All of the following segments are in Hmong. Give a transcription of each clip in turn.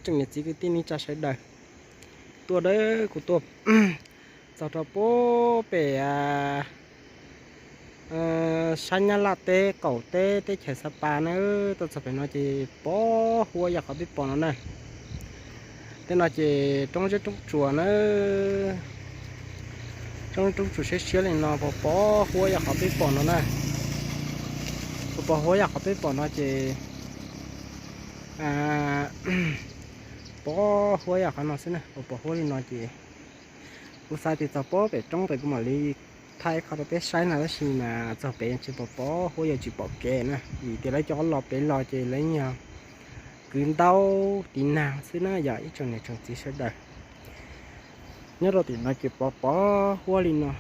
Tsoom niam txiv kwv tij neej tsa sawv daws, tuaj dawb kuv tuaj txog rau puag pem sab Nyab Laj teb qaum teb teb chaws Xa Pa na. Tuaj txog pem no ces pov huab yam qhov peb pom no na. Tej no ces roob zeb roob tsuas na, roob zeb roob tsuas siab siab li no, pov pov huab yam qhov peb pom no na. Pov pov huab yam qhov peb pom no ces pov huab yam qhov no xwb na, pov pov huab li no ces kuv xav tias txog puag pem roob pem kuv mam li thaij qhov rau peb saib no tab sis mas txog pem tsis pom pov huab, yog tsis pom kev na, vim tias lawv cov los pem los ces lawv yog kwv ntaub tiv nag xwb na yog ib tsoom niam tsoom txiv sawv daws. Nyob rau tim no ces pov pov huab li no,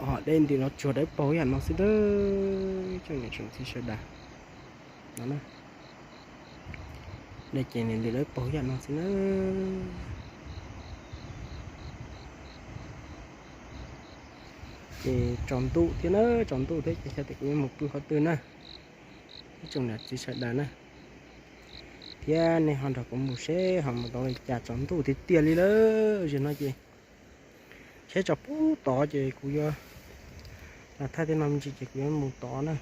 ho dej ntws los tsuag dawb paug yam no xwb na, ib tsoom niam tsoom txiv sawv daws. No na, dej ces ntws dawb paug yam no xwb na. Ces tsaus ntuj thiab na, tsaus ntuj thiab ces xyov tias kuv yuav mus pw qhov twg na, ib tsoom niam txiv sawv daws na. Thiab nej ho nrog kuv mus seb ho mus tau li cas, tsaus ntuj tiag tiag li lawm. Zaum no ces seb tsaus puag tod ces kuv yuav los thaij tej no me ntsis ces kuv yuav mus tod na.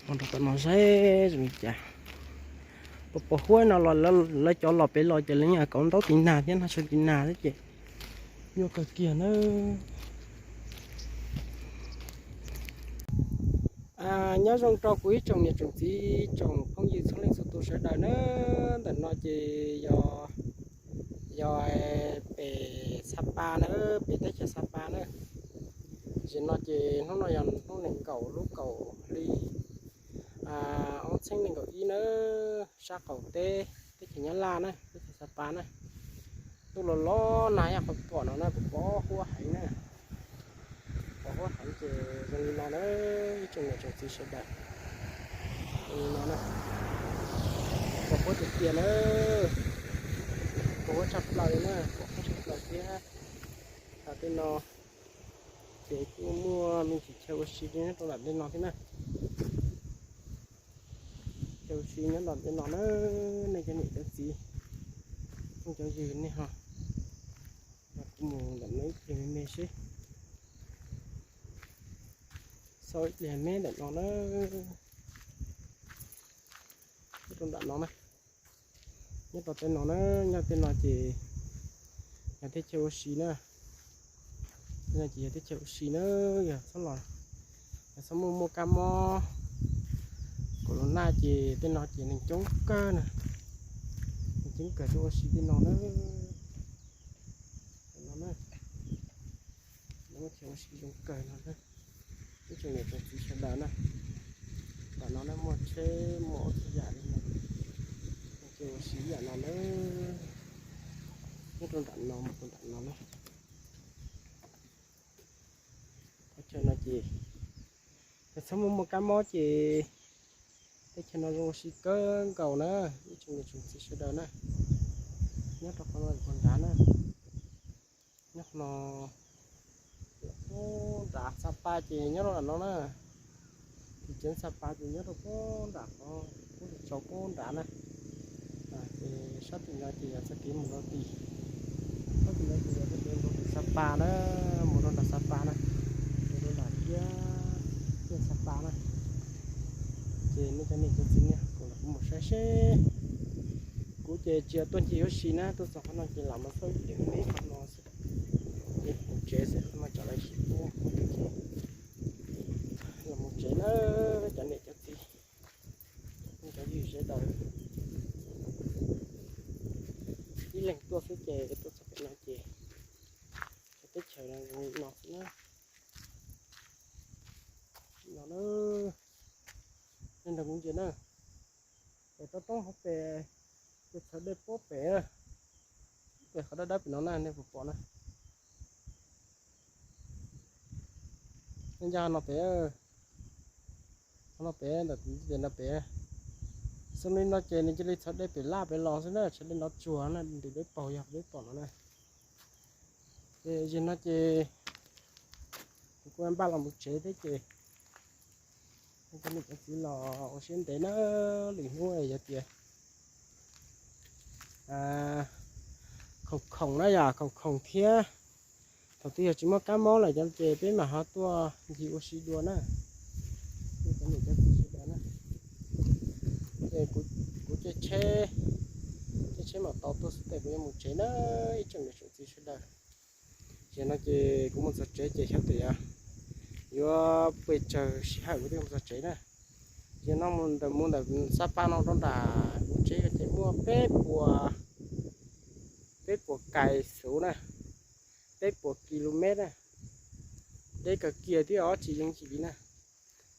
Mus rau tom no seb zoo li cas. Pov pov huab no los lawv cov los pem los ces lawv yog kauv ntaub tiv nag thiab nag tshee tiv nag thiab ces nyuaj kawg kiag na. Nyob zoo rau kuv ib tsoom niam tsoom txiv tsoom phooj ywg txhua leej txhua tus sawv daws na. Ntawm no ces yog, yog pem Xa Pa na, pem teb chaws Xa Pa na. Zaum no ces hnub no yog hnub nees nkaum lub kaum hli ob txhiab nees nkaum ib na, sab qaum teb teb chaws Nyab Laj na, teb chaws Xa Pa na. Ntuj los los nag yam qhov pom no na, pov pov huab heev na. Pov huab heev ces zoo li no na, ib tsoom niam tsoom txiv sawv daws. Zoo li no na, pov huab tiag tiag na, pov huab tshaj plaws li na, pov huab tshaj plaws thiab. Hos tej no ces kuj muaj me ntsis chaw ua si nyob rau nram tej no thiab na. Chaw ua si nyob nram tej no na, nej cov niam cov txiv, nej cov ywg nej ho, kuv mus nram no ib pliag me me seb, xauj ib pliag me nram no na, nyob rau nram no na. Nyob rau tej no na, nyob tej no ces yog teb chaws ua si na. Tej no ces yog teb chaws ua si na, yog txhob los, yog txhob muaj muaj kab mob, corona ces tej no ces neeg coob kawg na, neeg coob kawg tuaj ua si tej no na. Tej no na, muaj chaw ua si zoo kawg no na. Ib tsoom niam tsoom txiv sawv daws na, nram no na muaj tsheb muaj ub txhua yam li no, muaj chaw ua si yam no na. Nyob rau nram no mus rau nram no na. Qhov chaw no ces yog txhob muaj muaj kab mob ces teb chaws no zoo ua si kawg nkaus na, ib tsoom niam tsoom txiv sawv daws na. Nyob rau qhov no puag nrad na, nyob no, nrad Xa Pa ces nyob rau nram no na, tim tsev Xa Pa ces nyob rau puag nram qhov, puag tim tsaus puag nrad na. Ces sab tim no ces yog txoj kev mus rau tim, sab tim no ces yog txoj kev mus rau tim Xa Pa na, mus rau nram Xa Pa na, mus rau nram tiaj, tiaj Xa Pa na. Ces nej cov niam cov txiv ne, kuv los kuv mus saib seb, kuv ces tsis yog tuaj ncig huv si na, tuaj txog qhov no ces lam mus xauj ib pliag me me qhov no xwb, ces mus tsev xwb, mam tsam lawv sib pub, ces los mus tsev na, cov niam cov txiv, cov ywg sawv daws. Ib leeg tuaj xwb ces tuaj txog pem no ces teb chaws no xwb na. No na, nej nrog kuv ntsia na, pem toj roob hauv pes, ces txhawv dej puag pem, pem qhov dawb dawb pem no na, nej puas pom na? Nej ncaj no pem, qhov no pem, ntawm no pem. Xws li no ces nws cia li txhawv dej pem laj pem los xwb na, txhawv dej nrov tsuag na, nws dawb paug yog peb pom no na. Ces zaum no ces kuv kuj npaj los mus tsev thiab ces cov niam cov txiv los ua siab ntev na, lwm hnub yog tias khoom khoom na yom, khoom khoom thiab thaum twg yog tsis muaj kab mob lawm ces peb mam ho tuaj ncig ua si dua na. Cov niam cov txiv sawv daws na, ces kuv caij tsheb, caij tsheb mam tau tuaj xwb tes kuv yuav mus tsev na ib tsoom niam tsoom txiv sawv daws. Ces no ces kuv mus txog tsev ces xyov tias yuav pes tsawg sij hawm kuv thiaj mus txog tsev na. Ces no mus ntawm, mus ntawm Xab Paj no rau nram kuv tsev ces muaj peb puas, peb puas kais xuv na, peb puas ki lu mev na. Deb kawg kiag thiab os, tsis yooj yim li na.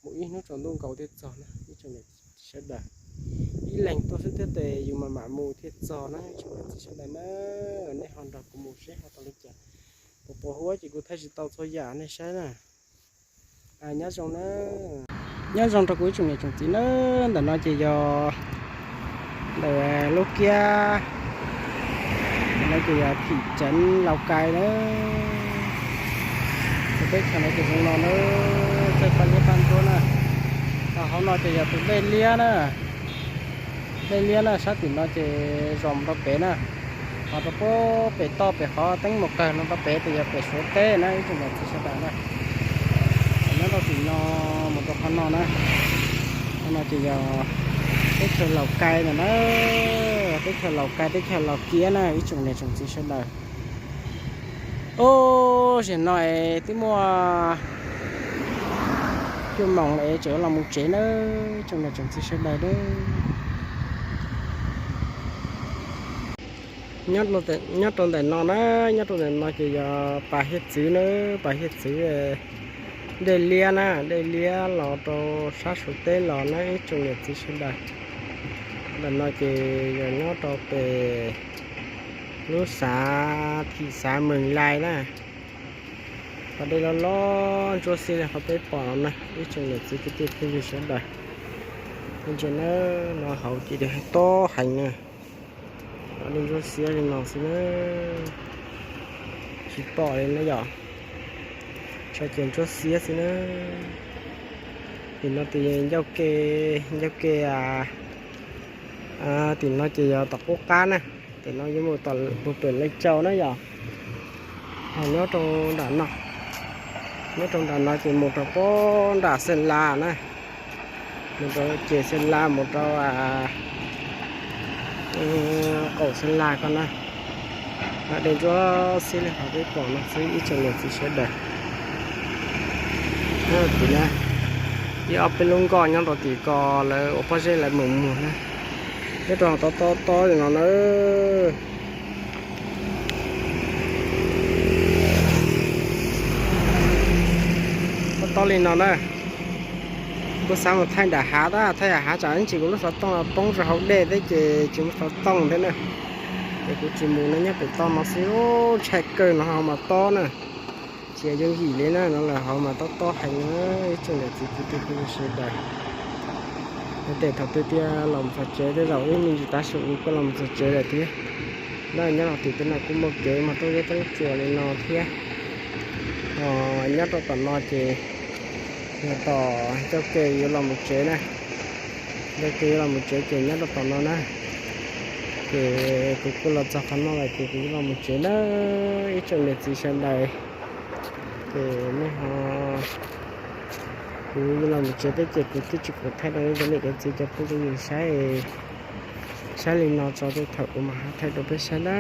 Mus ib hnub tsaus ntuj nkaus thiaj txog na ib tsoom niam txiv sawv daws. Ib leeg tuaj xwb thiab tes yus mam mam mus thiaj txog na ib tsoom niam txiv sawv daws na. Nej ho nrog kuv mus seb ho tau li cas. Puas puas huab ces kuv thaij tsis tau txhua yam nej saib na. Nyob zoo na, nyob zoo rau kuv ib tsoom niam tsoom txiv na. Ntawm no ces yog ntawm lub kiab, ntawm no ces yog thim ceev Laus Kais na. Teb chaws no ces zoo no na, txawj paj liab paj nruab na. Hauv no ces yog tus dej liab na, dej liab na, sab tim no ces zos mus rau pem na, ho rau pem toj pem qhov teeb mus kawg no rau pem ces yog pem Suav teb na ib tsoom niam txiv sawv daws na. Nyob rau tim no mus rau qhov no na, qhov no ces yog teb chaws Laus Kais ntawm na, teb chaws Laus Kais teb chaws Los Kiab na ib tsoom niam tsoom txiv sawv daws. Ub, zaum no es twb muaj cuaj moos lawm es tseem los mus tsev na ib tsoom niam tsoom txiv sawv daws na. Nyob rau ntawm no na, nyob rau ntawm no ces yog pas hiav txwv na, pas hiav txwv dej liab na, dej liab los rau sab Suav teb los na ib tsoom niam txiv sawv daws. Ntawm no ces yog nyob rau pem lub xav thim xav Mees Lais na. Qhov dej loj loj ntsuab xiab li qhov peb pom no na ib tsoom niam txiv kwv tij phooj ywg sawv daws. Ntsia na, no hauv ces dej tob heev na. Qhov dej ntsuab xiab li no xwb na, tsis pom li na yom. Tso ces ntsuab xiab xwb na. Tim no ces ncauj ke, ncauj ke, tim no ces yog tom qub qab na. Tim no yuav mus tom pem Leej Tsaus na yom. Ho nyob rau nram no, nyob rau nram no ces mus rau pem nram Xeem Las na, mus rau ces Xeem Las mus rau qaum Xeem Las ko na. Dej ntsuab xiab li qhov peb pom no xwb ib tsoom niam txiv sawv daws. Tim na, ib ob peb lub nkoj nyob rau tim ko lawv ua pob zeb lawv mus muag na. Nyob rau tob tob tob li no na. Tob tob li no na. Kuv xav mus thaij nram hav tab, thaij nram hav tsam ib ntsis kuv lub xov tooj poob rau hauv dej thiab ces tsis muaj xov tooj thiab na. Ces kuv tsis mus no, nyob pem toj no xwb, ntshai kawg no ho mas tob na. Tsis yooj yim li na, no lawm hauv mas tob tob heev na ib tsoom niam txiv kwv tij phooj ywg sawv daws. Yog tias thaum twg tias los mus txog tsev tej zaum ib me ntsis tav su kuv kuj los mus txog tsev lawm thiab. Na nyob rau tim tej no kuj muaj kev mas roob zeb roob tsuas li no thiab. Ho nyob rau tom no ces yog tom ncauj ke yuav los mus tsev na. Ncauj ke yuav los mus tsev ces nyob rau tom no na. Ces kuv kuj los txog qhov no lawm ces kuv yuav los mus tsev na ib tsoom niam txiv sawv daws. Ces nej ho, kuv yuav los mus tsev thiab ces kuv twb tsis kam thaij rau nej cov niam cov txiv cov phooj cov ywg saib, saib li no tso tej thaum kuv mam ho thaij rau peb saib na.